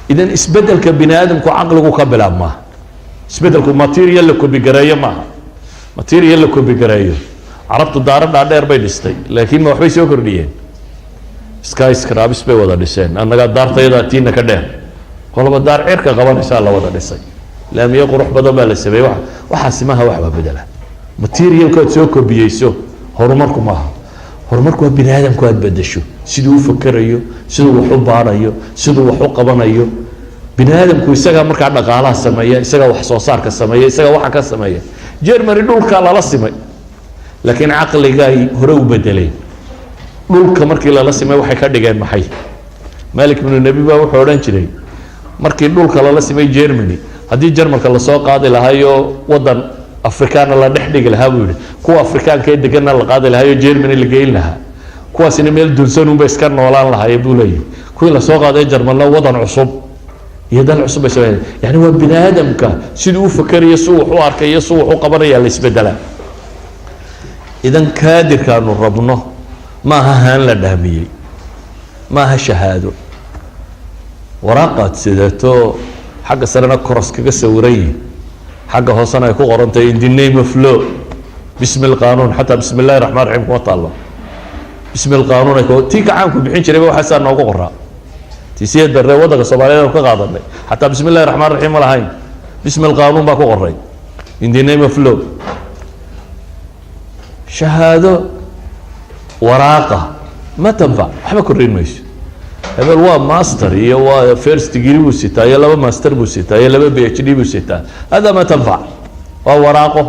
Idan isbeddelka bini aadamku caqligu ka bilaabmaa. Isbeddelku material la copy gareeyo maaha, material la copy gareeyo. Carabtu daaro dhaadheer bay dhistay, laakiin ma waxbay soo kordhiyeen? Skyscrapers bay wada dhiseen. Annagaa daartayadaa tiina ka dheer, qolaba daar cirka qabanaysaa la wada dhisay, laamiyo qurux badan baa la sameeyey. Wa waxaasi maaha waxbaa bedela. Materialku aad soo kobiyeyso horumarku maaha. Horumarku waa bini aadamku aad bedesho, siduu u fakerayo, siduu wax u baarayo, siduu wax u qabanayo. Bini aadamku isagaa markaa dhaqaalaha sameeya, isagaa wax soo saarka sameeya, isagaa waxa ka sameeya. Germany dhulkaa lala simay, laakiin caqligaay hore u bedeleen. Dhulka markii lala simay waxay ka dhigeen maxay? Malik binu Nebi baa wuxuu odhan jiray, markii dhulka lala simay Germany, haddii Jarmalka lasoo qaadi lahaayo waddan Afrikaana la dhex dhigi lahaa, buu yihi, kuwa Afrikaanka ee deganna la qaadi lahaayo Germany la geyn lahaa, kuwaasina meel dunsanunba iska noolaan lahaye, buu leeyahy. Kuwii lasoo qaaday Jarmalna wadan cusub iyo dal cusub bay sameyn. Yani waa bini aadamka siduu u fakerayo, siduu wax u arkayo, siduu wax u qabanaya la isbedelaa. Idan kaadirkaanu rabno maaha haan la dhaamiyey, maaha shahaado waraaqaad sidato, xagga sarena cross kaga sawiran yihin, xagga hoosena ay ku qorantahay "In the name of law", bismi lqaanuun. Xataa bismi illahi raxmaan raxiim kuma taallo, bismi lqaanuun ay tii gacaanku bixin jirayba waxaasaa noogu qoraa. Tiisiyad barre waddanka Soomaaliyeed aanu ka qaadanay xataa bismi illahi raxmaan raxiim ma lahayn, bismi lqaanuun baa ku qoray, "In the name of law". Shahaado waraaqa ma tanfac, waxba kordhin mayso. Hebel waa master iyo waa first degree buu sitaa iyo laba master buu sitaa iyo laba PhD buu sitaa, hada ma tanfac, waa waraaqo.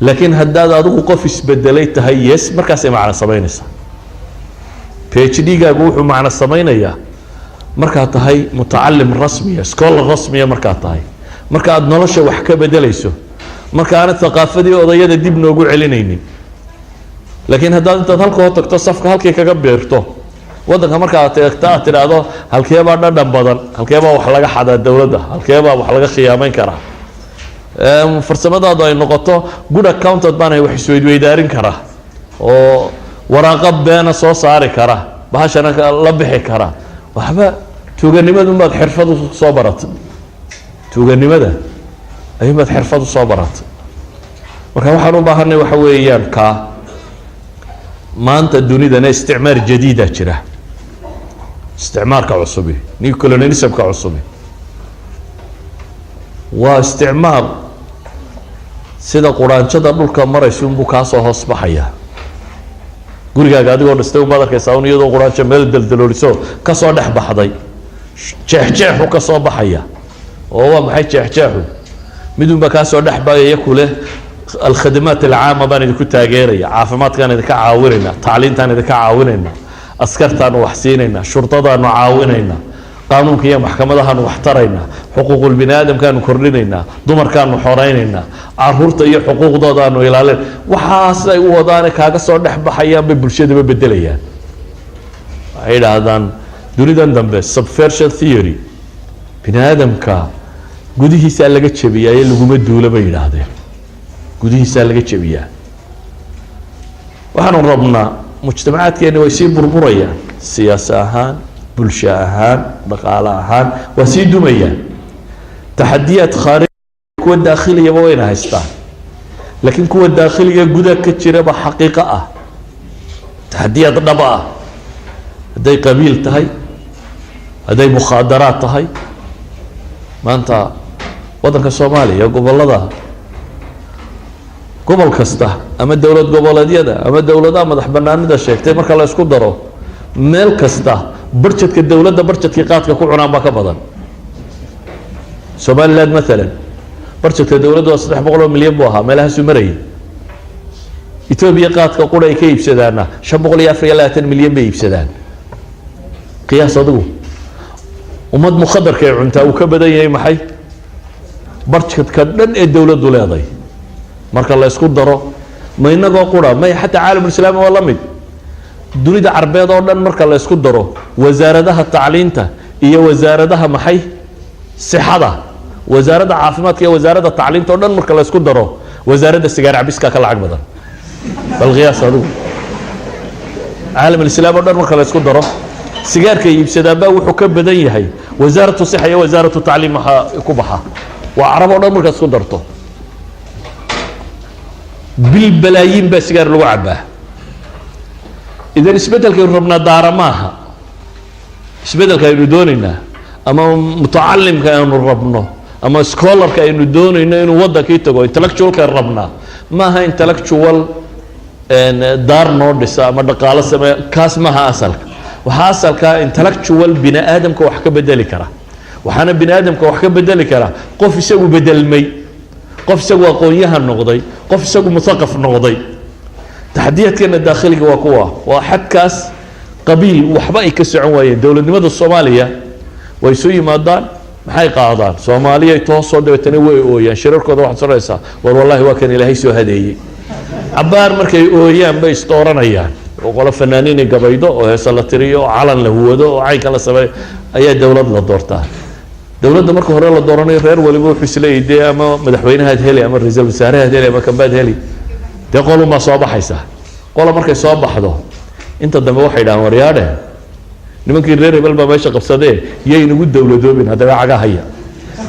Laakiin haddaad adigu qof isbedelay tahay, yes, markaasay macno samaynaysaa. PhD gaagu wuxuu macno samaynayaa markaad tahay mutacalim rasmiya, scholar rasmiya markaad tahay, marka aad nolosha wax ka bedelayso, marka aanad thaqaafadii odayada dib noogu celinaynin. Laakiin haddaad intaad halka hoo tagto, safka halkii kaga biirto waddanka, markaad teegto aad tidhaahdo halkeebaa dhadhan badan, halkeebaa wax laga xadaa dowladda, halkeebaa wax laga khiyaamayn karaa, farsamadaadu ay noqoto good accountant baan wax isweydweydaarin karaa oo waraaqo beena soo saari kara, bahashana la bixi kara, waxba tuuganimadunbaad xirfad usoo baratay, tuuganimada ayuunbaad xirfad usoo baratay. Marka waxaan u baahanay waxa weeyaan kaa maanta dunidana isticmaar jadiida jira. Isticmaarka cusubi, new colonialismka cusubi, waa isticmaar sida quraanjada dhulka maraysa unbuu kaasoo hoos baxaya. Gurigaaga adigoo dhistay umaad arkaysaa un iyadoo quraanjo meel daldalooliso kasoo dhex baxday, jeexjeexu ka soo baxaya. Oo waa maxay jeexjeexu? Midunbaa kaasoo dhex baxaya kuleh alkhadamaat alcaama baan idinku taageeraya, caafimaadkaan idinka caawinayna, tacliintaan idinka caawinayna, askartaanu wax siinayna, shurdadaanu caawinayna, qaanuunka iyo maxkamadahaanu wax taraynaa, xuquuqul bini aadamkaanu kordhinaynaa, dumarkaanu xoreynaynaa, caruurta iyo xuquuqdoodaanu ilaalin. Waxaas ay u wadaane kaaga soo dhex baxayaan bay bulshadaba bedelayaan. Waxay idhaahdaan dunidan dambe subversion theory, bini aadamka gudihiisaa laga jebiyaa ee laguma duulo, bay yidhaahdeen, gudihiisaa laga jebiyaa. Waxaanu rabnaa mujtamacaadkeeni way sii burburayaan, siyaasa ahaan, bulsho ahaan, dhaqaale ahaan waa sii dumayaan. Taxadiyaad khaarij, kuwa daakhiliyaba wayna haystaan, laakiin kuwa daakhiliga gudaha ka jiraba xaqiiqo ah, taxadiyaad dhaba ah, hadday qabiil tahay, hadday mukhaadaraad tahay. Maanta waddanka Soomaaliya gobollada, gobol kasta ama dowlad goboleedyada ama dowladaha madax banaanida sheegtay marka la isku daro, meel kasta budgetka dowladda budgetkii qaadka ku cunaan baa ka badan. Somaliland maalan budgetka dowladda waa 300 oo milyan buu ahaa, meelahaasuu marayay. Etoobiya qaadka qura ay ka iibsadaana 524 milyan bay iibsadaan. Qiyaas adigu, ummad mukhadarka ay cuntaa uu ka badan yahay maxay budgetka dhan ee dowladdu leedahay marka la isku daro. Ma inagoo qura? May, xataa caalamulislaami waa la mid. Dunida Carbeed oo dhan marka la isku daro wasaaradaha tacliinta iyo wasaaradaha maxay sixada, wasaaradda caafimaadka iyo wasaaradda tacliinta o dhan marka la isku daro, wasaaradda sigaar cabiska ka lacag badan. Bal qiyaas adigu, caalamulislaam o dhan marka la isku daro. Sigaarka iibsadaanbaa wuxuu ka badan yahay وزارة الصحة iyo وزارة التعليم. Waxaa ku baxa waa Carab oo dhan markaad isku darto. Bil balaayiin baa sigaar lagu cabaa. Idan isbeddelkaynu rabnaa daara maaha. Isbeddelka aynu doonaynaa ama mutacalimka aynu rabno ama scholarka aynu doonayno inuu waddankii tago, intellectualka rabnaa maaha intellectual daar noo dhisa ama dhaqaalo sameeya. Kaas maaha asalka. Waxaa asalka intellectual bini aadamka wax ka bedeli kara. Waxaana bini aadamka wax ka bedeli kara qof isagu bedelmay, qof isagu aqoon-yahan noqday, qof isagu muthaqaf noqday. Taxadiyaadkeena daakhiliga waa kuwa waa xadkaas qabiil waxba ay ka socon waayeen. Dowladnimada Soomaaliya way isu yimaadaan, maxay qaadaan? Soomaaliyay toosoo, dabeetana way ooyaan. Shirarkooda waxaad soranaysaa, "War wallahi waa kan Ilaahay soo hadeeyey." Cabaar markay ooyaan bay isdooranayaan oo qolo fanaaniinay gabaydo oo heese la tiriyo oo calan la huwado oo caynka la sameeyo ayaa dowlad la doortaa. Dowladda marka hore la dooranayo, reer waliba wuxuu isleeyahy dee ama madaxweynahaad heli ama ra-iisul wasaarahaad heli ama kambaad heli. Dee qolunbaa soo baxaysa. Qola markay soo baxdo, inta dambe waxay dhahaan, "Waryaadhe, nimankii reer hebel baa meesha qabsadee, yaynagu dowladoobin." Haddaba caga haya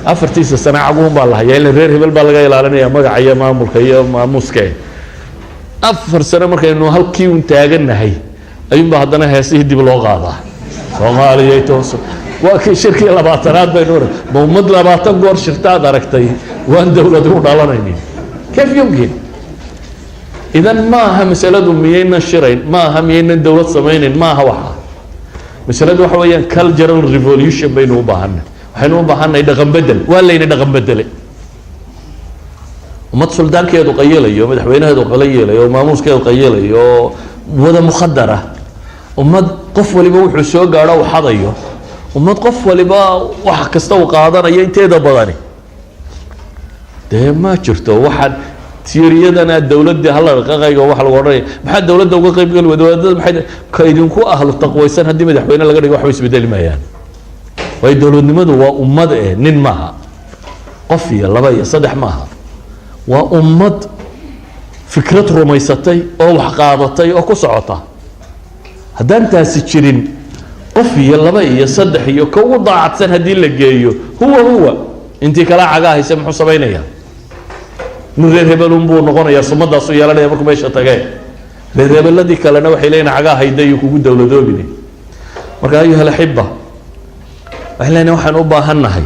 4-tiisa sane caguhun baa la hayaa, ila reer hebel baa laga ilaalinaya magaca iyo maamulka iyo maamuuske. 4 sano markaynu halkii un taagannahay ayuunbaa haddana heesihii dib loo qaadaa, "Soomaaliyay tooso." Waa kii shirkii 20aad baynu. Ma ummad 20 goor shirtaad aragtay waan dowlad u dhalanaynin? كيف يمكن إذن? Ma aha masaladu miyaynan shirayn, ma aha miyaynan dowlad samaynayn, ma aha. Waxa masaladu waxa weeyaan cultural revolution baynu u baahanay. Waxaynu u baahanay dhaqan bedel. Waa layna dhaqan bedele. Ummad suldaankeedu qayilayo, madaxweynaheedu qayilayo, maamuuskeedu qayilayo oo wada mukhadara, ummad qof waliba wuxuu soo gaadho u xadayo, ummad qof waliba wax kasta uu qaadanayo inteeda badani, dee ma jirto. Waxaan tiiriyadana dowladdii hala qaqayga waxa lagu odhanaya, maxaa dowladda uga qayb geli wada? Wadaadada maxay ka idinku ahlu taqwaysan? Haddii madaxweyne laga dhigo, waxba isbedeli maayaan, waayo dowladnimadu waa ummad e nin maaha, qof iyo laba iyo saddex maaha. Waa ummad fikrad rumaysatay oo wax qaadatay oo ku socota. Haddaan taasi jirin, qof iyo laba iyo saddex iyo ka ugu daacadsan haddii la geeyo, huwa huwa intii kala cagaa hayse muxuu samaynayaa? Nin reer hebelun buu noqonayaa, sumadaasu yeelanaya markuu meesha tagee. Reer hebeladii kalena waxay leeyihin, "Cagaa hayda iyo kugu dowladoobine." Marka, أيها الأحبة, waxay leeyihin waxaan u baahan nahay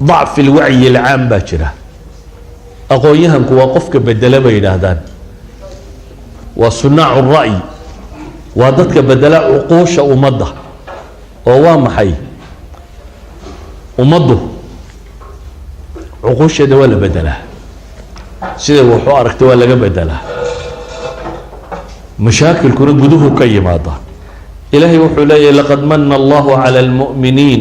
ضعف الوعي العام baa jira. Aqoon-yahanku waa qofka bedela bay yidhaahdaan, waa صناع الرأي, waa dadka bedela cuquusha ummadda. Oo waa maxay? Ummaddu cuquusheeda waa la bedelaa, siday wax u aragta waa laga bedelaa. Mashaakilkuna guduhu ka yimaada. Ilaahay wuxuu leeyahy, لقد من الله على المؤمنين,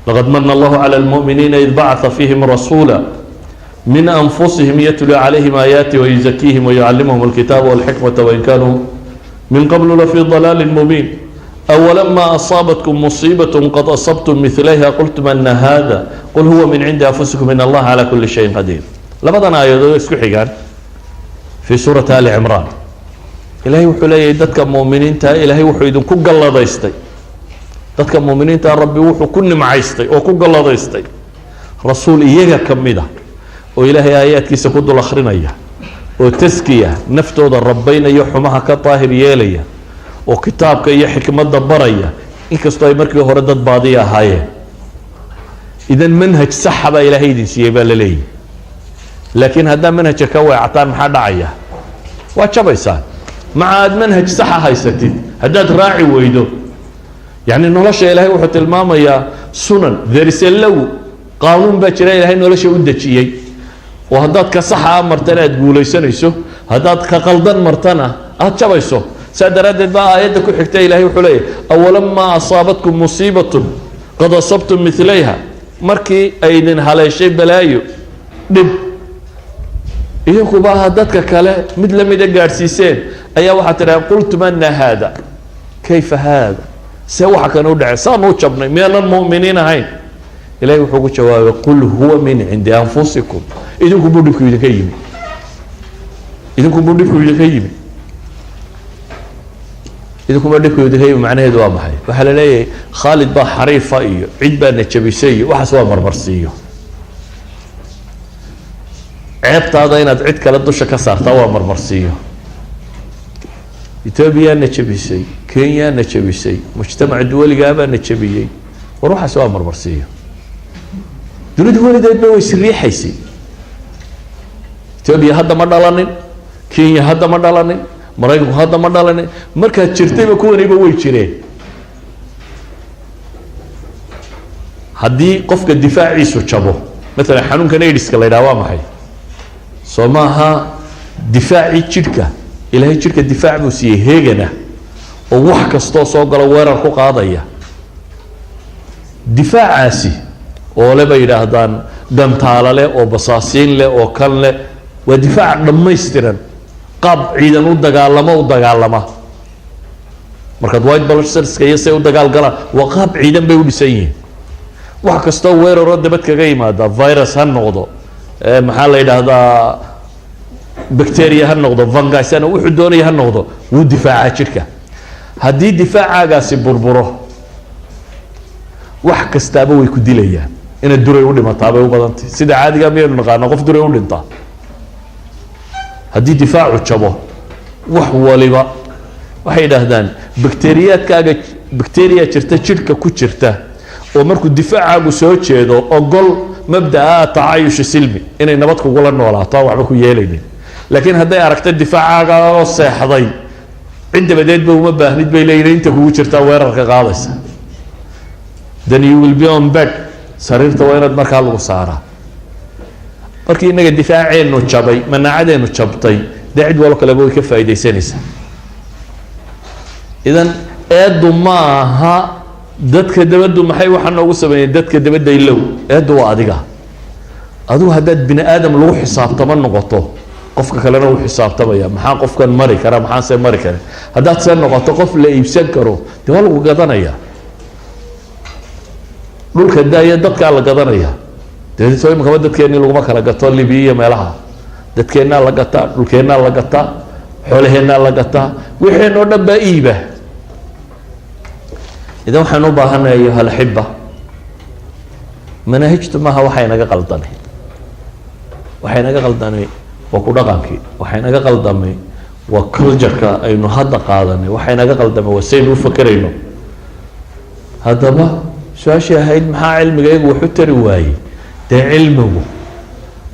لقد من الله على المؤمنين إذ بعث فيهم رسولا من أنفسهم يتلو عليهم آياته ويزكيهم ويعلمهم الكتاب والحكمة وإن كانوا من قبل لفي ضلال مبين. أولما أصابتكم مصيبة قد أصبتم مثليها قلتم أنى هذا قل هو من عند أنفسكم إن الله على كل شيء قدير. Labadan aayadood isku xigaan في سورة آل عمران. Ilaahay wuxuu leeyahay, dadka muuminiinta Ilaahay wuxuu idinku galladaystay, dadka muuminiinta Rabbi wuxuu ku nimcaystay oo ku galladaystay rasuul iyaga ka mid a oo Ilaahay aayaadkiisa ku dul akhrinaya oo taskiya naftooda rabaynaya, xumaha ka daahir yeelaya, oo kitaabka iyo xikmadda baraya, inkastoo ay markii hore dad baadiya ahaayeen. Idan manhaj saxa baa Ilaahay idin siiyey baa la leeyahy. Laakiin haddaa manhajka ka weecataan, maxaa dhacaya? Waa jabaysaan. Maca aad manhaj saxa haysatid, haddaad raaci weydo, yacni nolosha Ilaahay wuxuu tilmaamayaa sunan, there is a law, qaanuun baa jira Ilaahay nolosha u dejiyey, oo haddaad ka saxa martana aad guulaysanayso, haddaad ka qaldan martana aada jabayso. Saa daraaddeed baa aayadda ku xigta Ilahay wuxuu leeyahy, أولما أصابتكم مصيبة قد أصبتم مثليها, markii ay idin haleeshay balaayo, dhib, idinkuba aha dadka kale mid lamida gaadhsiiseen, ayaa waxaad tidhaha, قلتم أنى هذا, كيف هذا, see waxa kan u dhacay, saanu u jabnay, miyaanan mu'miniin ahayn? Ilahay wuxuu ku jawaabay, قل هو من عند أنفسكم, idinku buu dhibku idinka yimi, idinku buu dhibku idinka yimi. Idinkuma dhibkooda ka yimi. Macnaheedu waa maxay? Waxaa la leeyahay Khaalid baa xariifa iyo cid baa na jabisay iyo waxaas waa marmarsiiyo. Ceebtaada inaad cid kale dusha ka saartaa waa marmarsiiyo. Etoobiyaa na jabisay, Kenyaa na jabisay, mujtamaca duwaligaabaa na jabiyey. War waxaas waa marmarsiiyo. Dunidu weligeedba way isriixaysay. Etoobiya hadda ma dhalanin, Kenya hadda ma dhalanin, Maraykanku hadda ma dhalanin. Markaad jirtayba kuwaniba way jireen. Haddii qofka difaaciisu jabo, maalan xanuunkan AIDS-ka la yidhaha, waa maxay? Soo maaha difaacii jidhka? Ilaahay jidhka difaac buu siiyey heegana oo wax kastoo soo galo weerar ku qaadaya. Difaacaasi oo le bay yidhaahdaan gantaalo leh oo basaasiin leh oo kan leh, waa difaac dhammaystiran, qaab ciidan u dagaalamo u dagaalama. Markaad white blood cellska iyo say u dagaal galaan, waa qaab ciidan bay u dhisan yihiin. Wax kastoo weeraroo dabad kaga yimaada, virus ha noqdo, maxaa la yidhaahdaa, bacteria ha noqdo, fungus ha, wuxuu doonaya ha noqdo, wuu difaacaa jidhka. Haddii difaacagaasi burburo, wax kastaaba way ku dilayaan. Inaad duray u dhimataa bay u badantay. Sida caadiga miyaynu naqaana qof duray u dhintaa? Haddii difaacu jabo, wax waliba, waxay yidhaahdaan bakteriyaadkaaga, bacteria jirta jidhka ku jirta oo markuu difaacaagu soo jeedo ogol mabdaa tacaayush silmi, inay nabad kugula noolaato, aan waxba ku yeelaynin. Laakiin hadday aragto difaacaaga oo seexday, cid dabadeedba uma baahnid bay leeyihin, inta kugu jirtaa weerarka qaadaysa. Then you will be on bed. Sariirta waa inaad markaa lagu saaraa. Markii innaga difaaceenu jabay, manaacadeenu jabtay, dee cid walo kaleba way ka faaidaysanaysaa. Idan eeddu ma aha dadka dabaddu maxay waxaa noogu sameeyeen, dadka dabadda ilow. Eeddu waa adiga. Adigu haddaad bini aadam lagu xisaabtamo noqoto, qofka kalena uu xisaabtamaya: maxaa qofkan mari kara, maxaanse mari karin? Haddaad see noqoto qof la iibsan karo, dee waa lagu gadanaya. Dhulka daaya, dadkaa la gadanaya. Dee soo imikaba dadkeennii laguma kala gato Libiya iyo meelaha? Dadkeennaa la gataa, dhulkeennaa la gataa, xoolaheennaa la gataa, wixeen oo dhan baa iiba. Idan waxaan u baahanay, ayuha alaxiba, manaahijtu maaha waxay naga qaldamay. Waxay naga qaldamay waa ku dhaqankii. Waxay naga qaldamay waa cultureka aynu hadda qaadanay. Waxay naga qaldamay waa saynu u fakerayno. Haddaba su-aashii ahayd maxaa cilmigaygu wax u tari waayey? Dee cilmigu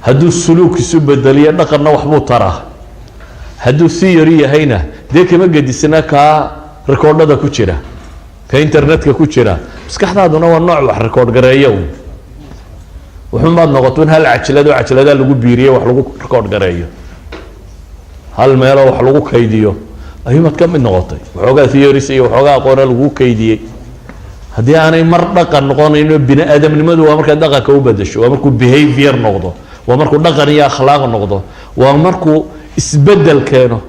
hadduu suluuk isu bedeliyo dhaqanna, waxbuu taraa. Hadduu theory yahayna, dee kama gedisna kaa rikoodhada ku jira, ka internetka ku jira. Maskaxdaaduna waa nooc wax record gareeya un. Wuxuunbaad noqoto in hal cajlado, cajladaa lagu biiriye, wax lagu record gareeyo, hal meeloo wax lagu kaydiyo ayuumaad ka mid noqotay. Waxoogaa theories iyo waxoogaa aqoona lagu kaydiyey, haddii aanay mar dhaqan noqonayno. Bini aadamnimadu waa markaad dhaqanka u bedesho, waa markuu behavior noqdo, waa markuu dhaqan iyo akhlaaq noqdo, waa markuu isbedel keeno.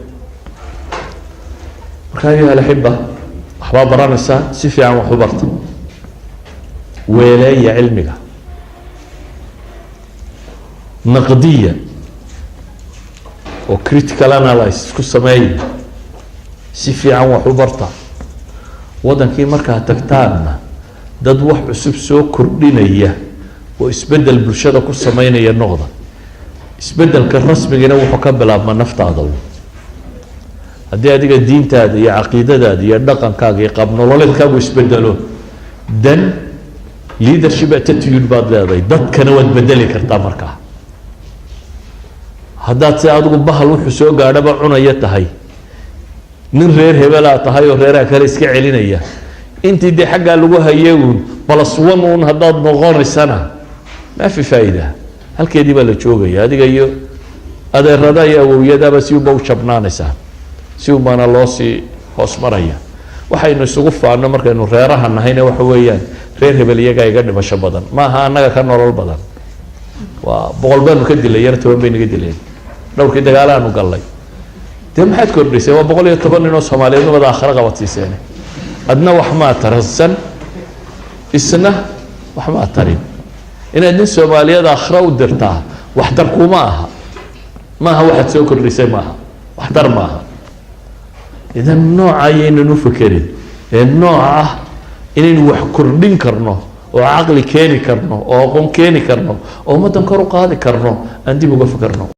Marka, ayuha alaxiba, waxbaa baranaysaa, si fiican wax u barta, weeleeya cilmiga, naqdiya oo critical analysis ku sameeya, si fiican wax u barta. Waddankii markaad tagtaanna, dad wax cusub soo kordhinaya oo isbeddel bulshada ku sameynaya noqda. Isbeddelka rasmigina wuxuu ka bilaabmaa naftaada. Haddii adiga diintaada iyo caqiidadaada iyo dhaqankaaga iyo qaab nololeedkaagu isbedelo, then leadership attitude baad leedahay, dadkana waad bedeli kartaa. Markaa haddaad si adigu bahal wuxuu soo gaadhaba cunaya tahay, nin reer hebelaa tahay oo reeraha kale iska celinaya, intii dee xaggaa lagu hayay uun plus one uun haddaad noqonaysana, maa fi faa'ida. Halkeedii baa la joogaya. Adiga iyo adeerada iyo awowyadaaba si unba u jabnaanaysaa, si unbaana loo sii hoos maraya. Waxaynu isugu faano markaynu reeraha nahayna waxa weeyaan reer hebel iyagaa iga dhimasho badan, maaha annaga ka nolol badan. Waa 100 baanu ka dilay, iyana 10 bay naga dileen dhowrkii dagaalaanu gallay. Dee maxaad kordhisay? Waa 110 nin oo Soomaaliyeed wada aakhiro qabadsiiseen. Adna wax maa taransan, isna wax maa tarin. Inaad nin Soomaaliyeed aakhiro u dirtaa waxtar kuma aha. Maaha waxaad soo kordhisay, maaha waxtar maaha. Idan nooca ayaynan u fekerin ee nooca ah inaynu wax kordhin karno oo caqli keeni karno oo aqoon keeni karno oo ummaddan kor u qaadi karno, aan dib uga fekerno.